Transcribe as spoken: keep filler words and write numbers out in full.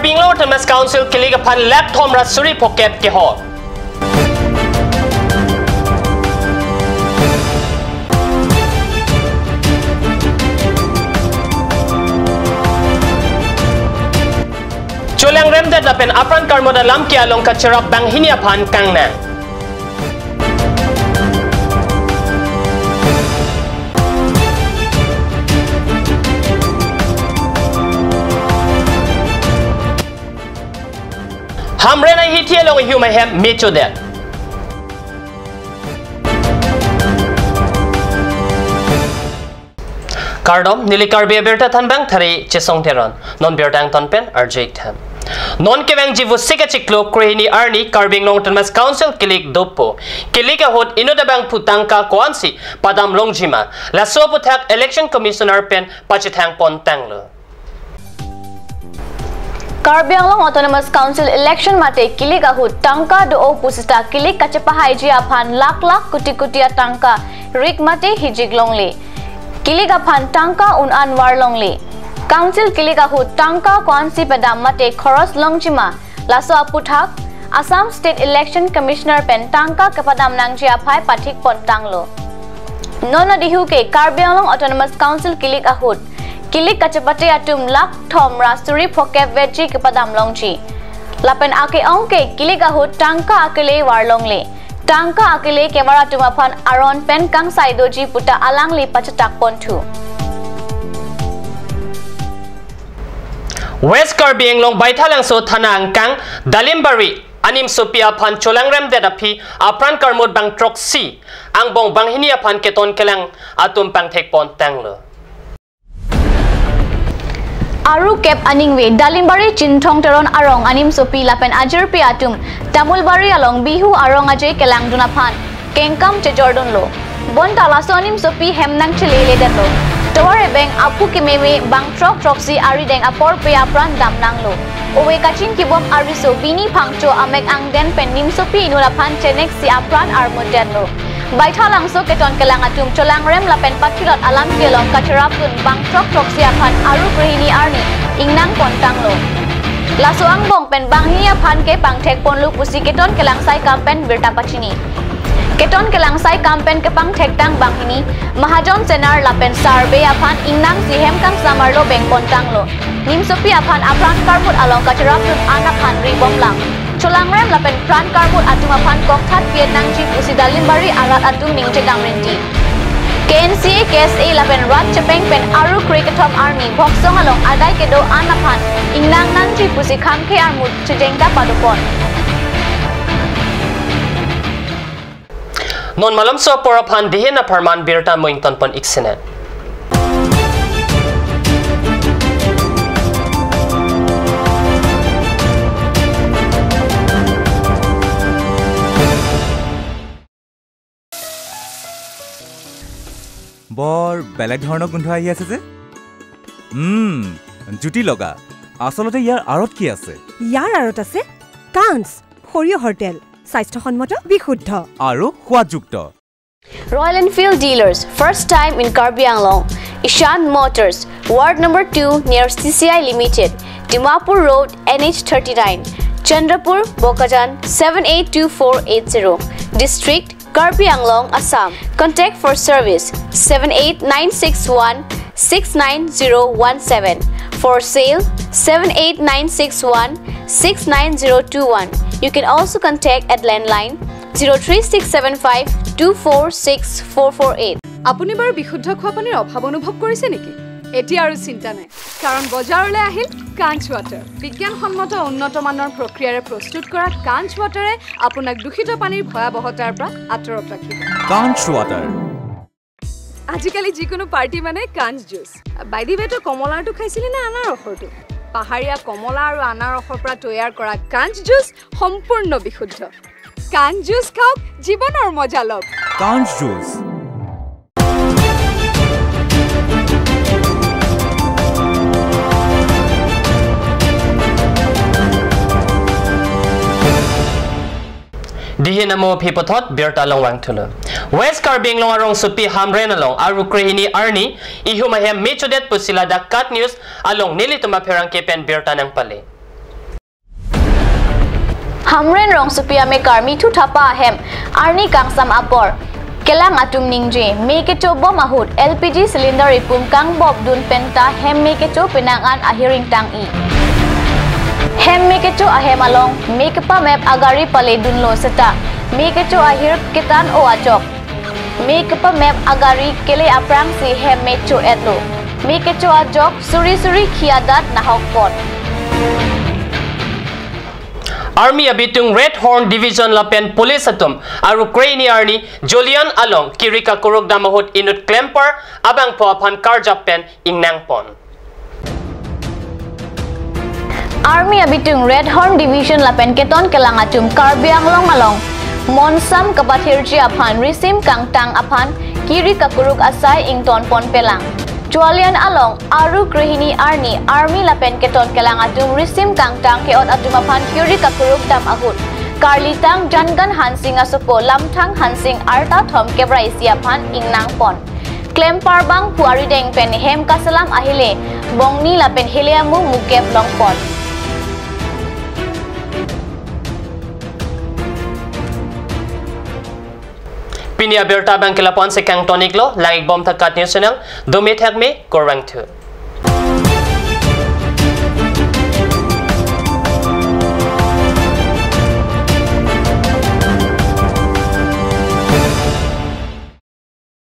Karbi Anglong Autonomous Council kilik aphan lakh thom ra suri phokep kehok. Cholangremdet lapen apran karmot alam ke along kacherap banghini aphan kangnang. Hamren ahithi along ihum ahem mechodet. Kardom, neli Karbi Abirta thanbang thari Chesong Teron. Non birta angton pen arju-ik tha. Non kevangji Vosik achiklo krehini arni Karbi Anglong Autonomous Council kilik dopo. Kilik ahut inut abangphu tangka ko-ansi padam longjima, laso aputhak Election Commissioner pen pachethang pon tanglo. Karbi Anglong Autonomous Council election mate kilik ahut tangka do-o pusita kilik kachepahaiji aphan lakh lakh koti koti atangka rik mate hijik longle. Kilik aphan tangka un-an var longle. Council kilik ahut tangka ko-ansi padam mate khoros longjima, laso aputhak Assam State Election Commissioner pen tangka kepadam nangji aphai pathik pon tanglo. Non adihu ke Karbi Anglong Autonomous Council kilik ahut kilik kachepate atum lakh thom ra suri phokep vetji kepadam longji. Lapen ake-ong ke kilik ahut tangka akele var longle. Tangka akele kevar atum aphan aron pen kangsai doji puta alangli pachetak ponthu. West Karbi Anglong Baithalangso thana angkang Dalimbari animsopi aphan cholangremdet aphi apran karmot bang throksi angbong banghini aphan keton kelang atum pangthek pon tanglo. Aru kep aningve Dalimbari Chinthong Teron arong animsopi lapen ajirpi atum Tamulbari along Bihu arong aje kelangdun aphan kengkam chejordunlo. Bonta laso animsopi hem nangcheleledetlo. Tovar ebeng aphu kememe bang throk throksi arideng aporpe apran damnanglo. Ove kachingkibom ariso Bini Phangcho amek angden pen nimsopi inut aphan cheneksi apran armutdetlo. Baithalangso keton kelang atum cholangrem lapen pathilot alam kelong kacherapdun bang throk throksi aphan aru krehini arni ingnang pon tanglo. Laso angbong pen banghini aphan ke pangthek ponlo pusi keton kelang saikam pen birta pachini. Keton kelang saikam pen kepangthek tang banghini Mahajon Senar lapen Sarbe aphan ingnangsi hem kangsam arlo beng pon tanglo. Nimsopi aphan apran karmut along kacherapdun an aphan ri bomlang. Cholangrem lapen pran karmut atum aphan kokthat piet nangji pusi Dalimbari arat atum ningjedam rinti. K N C A, K S A lapen rat chepeng pen aru kre kethom arni Bhoksong along adai kedo an aphan ingnang nangji pusi khangke armut chejengta padopon. Non malomso apor aphan dihin apharman birta mo ington pon-ik sene. বৰ বেলেগ ধৰণৰ গোন্ধ আহি আছে যে। উম, জুতি লগা। আচলতে ইয়াৰ আঁৰত কি আছে? ইয়াৰ আঁৰত আছে কাঞ্চ, সৰিয়হৰ তেল, স্বাস্থ্যসন্মত, বিশুদ্ধ আৰু সোৱাদযুক্ত। Royal Enfield dealers, first time in Karbi Anglong. Ishan Motors, Ward number two near C C I Limited, Dimapur Road, N H thirty-nine, Chandrapur, Bokajan, seven eight two four eight zero. District, Karbi Anglong, Assam. Contact for service, seven eight nine six one six nine zero one seven. For sale, seven eight nine six one six nine zero two one. You can also contact at landline zero three six seven five two four six four four eight. আপুনি বাৰু বিশুদ্ধ খোৱা পানীৰ অভাৱ অনুভৱ কৰিছে নেকি? এতিয়া আৰু চিন্তা নাই, কাৰণ বজাৰলৈ আহিল কাঞ্চ ৱাটাৰ। বিজ্ঞানসন্মত উন্নত মানৰ প্ৰক্ৰিয়াৰে প্ৰস্তুত কৰা কাঞ্চ ৱাটাৰে আপোনাক দূষিত পানীৰ ভয়াৱহতাৰ পৰা আঁতৰত ৰাখিব। কাঞ্চ ৱাটাৰ। আজিকালি যিকোনো পাৰ্টি মানে কাঞ্চ জুচ। By the way, তই কমলাৰটো খাইছিলি নে আনাৰসৰটো? পাহাৰীয়া কমলা আৰু আনাৰসৰ পৰা তৈয়াৰ কৰা কাঞ্চ জুচ সম্পূৰ্ণ বিশুদ্ধ। কাঞ্চ জুচ খাওক, জীৱনৰ মজা লওক। কাঞ্চ juice. Dihin amo aphi puthot birta along vangthulo. West Karbi Anglong arongsopi Hamren along aru krehini arni ihum ahem mechodet pusi ladak KAT News along nelitum apherangke pen birta nangpale. Hamren Rongsopi amekar Mithu Thapa ahem arni kangsam apor kelang atum ningje me kechobom ahut L P G cylinder ipum kangbop dun penta hem me kecho penang an ahir ingtang-i. Hem me kecho ahem along me kepamep agari pale dunlo seta me kecho ahir ketan-o ajok me kepamep agari kele aphrangsi hem me cho-etlo. Me kecho ajok suri suri khi adat nahokpon. Army abitung Red Horn Division lapen police atum Arukre hini arni Jolian along kiri kakuruk dam ahut inut klempar abangphu aphan karjap pen ingnangpon. Army abitung Red Horn Division lapen keton kelang atum Karbi Anglong along monsam kapathirji aphan risim kangtang aphan kiri kakuruk asai ingtonpon pelang. Jolian along Arukre hini arni army lapen keton kelang atum risim kangtang ke-ot atum aphan kiri kakuruk dam ahut karlitang Jangan Hansing asopo Lamthang Hansing arta thom kep ra isi aphan ingnangpon. Klempar bangphu arideng pen hem kaselam ahile bongni lapen hele amu mukep longpon. Pini abirta abang ke lapu-an si kangton-iklo, lang-ikbom tha KAT News Channel, dome thakme, kurvangthu.